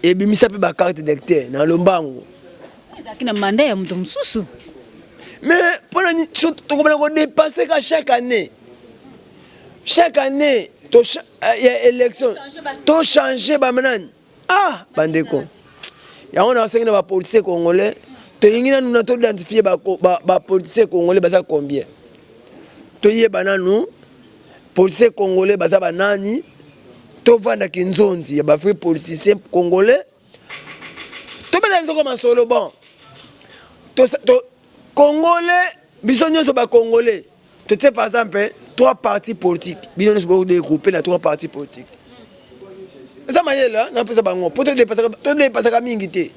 Speaker 1: ebimisa mpe bacarte d'électeur na lombango.
Speaker 3: Ezalaki na mandat ya moto mosusu.
Speaker 1: Mais mpona nini tokobana kodepense ka chaque année, chaque année to ya élection to changer bamanani? Ah, bandeko, yango nasengi na bapoliticien congolais, tolingi nanu na toidentifie bapoliticien congolais baza combien. Toyeba nanu politicien congolais baza banani, tovandaki nzonzi ya bavrai politicien congolais, tobeta biso ko masolo. Bon, congolais, biso nyonso bacongolais, totie par exemple trois partis politiques, bino nyonso bodegroupe na trois partis politiques. Eza mayele napesa bango mpo todepasaka mingi te.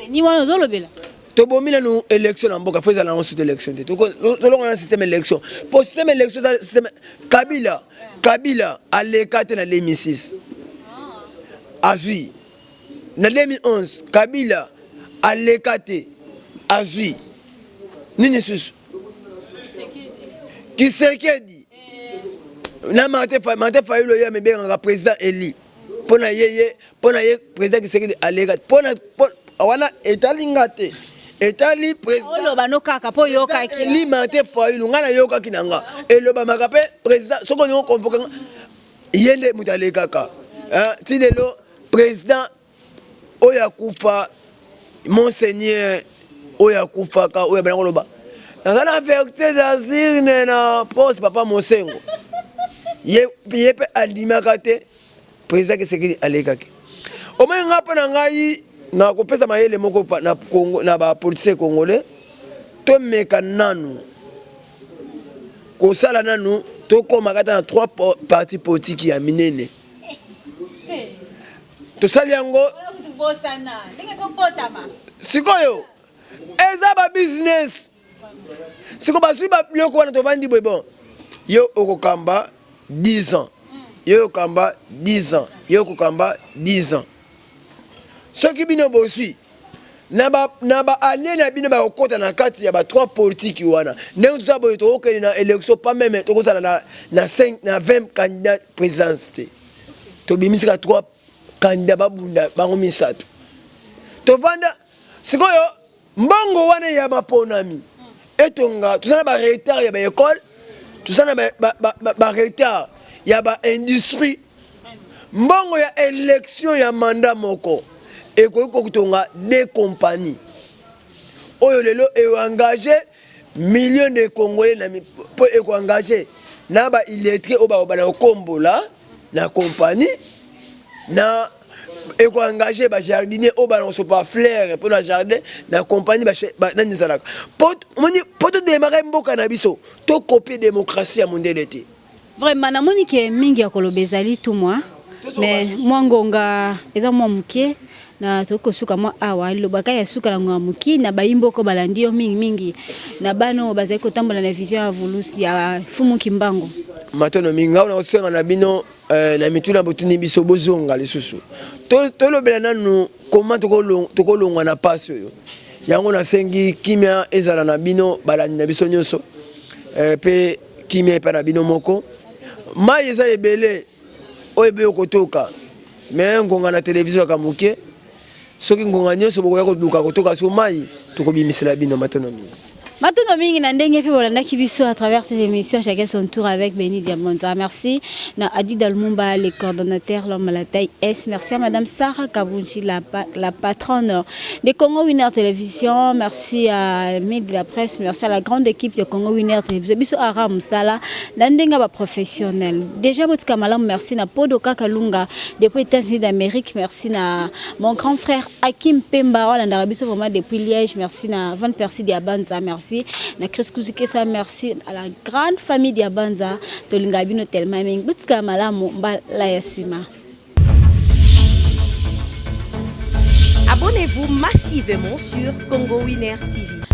Speaker 3: Ni wana ozolobela.
Speaker 1: Tobomi nanu élection na mboka, fo ezala nango suite élection te. Tolonga na système élection, po système élection eza système Kabila. Kabila aleka te na 2006, azwi na 2011. Kabila aleka te, azwi nini susu? Tshisekedi na Martin Fayulu, ye amibengaka président élu. Mpo na ye, mpo na ye, président Tshisekedi aleka mpona wana etali nga te, etali
Speaker 3: président. No kaka mpo oyokaki.
Speaker 1: Eli Martin Fayulu, ngai nayokaki na nga elobamaka mpe président. Soki olingi oconvoquer nga, ye nde moto alekaka ti lelo. Président oyo akufa, monseigneur oyo akufaka, oyo abana koloba naza na vérité des urnes na poste, papa Mosengo, ye mpe andimaka te président Tshisekedi alekaki. Omoi nga, mpo na ngai, nakopesa mayele moko na Congo, na bapoliticien congolais: tomeka nanu kosala nanu, tokóma kata na trois parti politique ya minene, tosali yango. Sikoyo eza babusiness. Siko bazwi biloko wana, tovandi boye. Bon, yo okokamba 10 ans, yo okokamba 10 ans, yo okokamba 10 ans. Soki bino bozwi na baallié na bino, bakokɔta na kati ya ba trois politike wana. Ndenge toza boye, tokokende na élection pas même tokozala na 5 na 20 candidat présidence te. Tobimisika 3 candidat, babunda bango misato, tovanda. Sikoyo mbongo wana ya maponami etonga. Toza na baretard ya baécole, toza na baretard ya baindustrie. Mbongo ya élection ya mandat moko ekoki kotonga des compagnies oyo lelo eengage million de Congolais na mpo ekoengage na baillettré oyo bakobana kokombola na compagnie, na ekoengage bajardinier oyo bana kosopa fleur mpo na jardin na compagnie. Nani ezalaka mpo todémarrer mboka na biso, tokopie démocratie ya mondele te.
Speaker 3: Vraiment, namoni ke mingi ya koloba ezali tout moi, mais mwa ngonga eza mwa moke na tokoki kosuka mwa awa. Lobaka ya suka na ngonga moke na bayimboko balandi yo mingimingi, na bana oyo bazali kotambola na vision ya Vulus ya Fumu Kimbangu.
Speaker 1: Matono mingi. Ngai na kosenga na bino na mituna botuni biso, bozonga lisusu, tolobela nanu koma tokolongwa na pasi oyo. Yango nasengi kimia ezala na bino balandi na biso nyonso, mpe kimia epai na bino moko. Mai eza ebele oyo ebe kotoka, me ngonga na televizio kaka moke. Soki ngonga nyonso bokoya koluka kotoka so mai, tokobimisela bino. Matono mingi.
Speaker 3: Matondo mingi na ndenge mpe bolandaki biso à travers ces émissions Chacun son tour avec Béni Diamonza. Merci na Adida Lumumba, le coordonnateur, l'homme à la taille S. Merci à Madame Sarah Kabunchi, la patronne de Congo Winner Télévision. Merci à Mid de la presse. Merci à la grande équipe de Congo Winner Télévision. Biso Aram Sala, na ndenge ba professionnel. Déjà botika malamu, merci na Podo Kakalunga depuis États-Unis d'Amérique. Merci na mon grand frère Hakim Pemba, wala biso vraiment depuis Liège. Merci na Van Percy Diabanza, merci na Chris Kuzikesa, merci à la grande famille Diabanza. Tolinga bino tellement mingi. Botika malamu, mbala ya sima.
Speaker 2: Abonnez-vous massivement sur Congo Winner TV.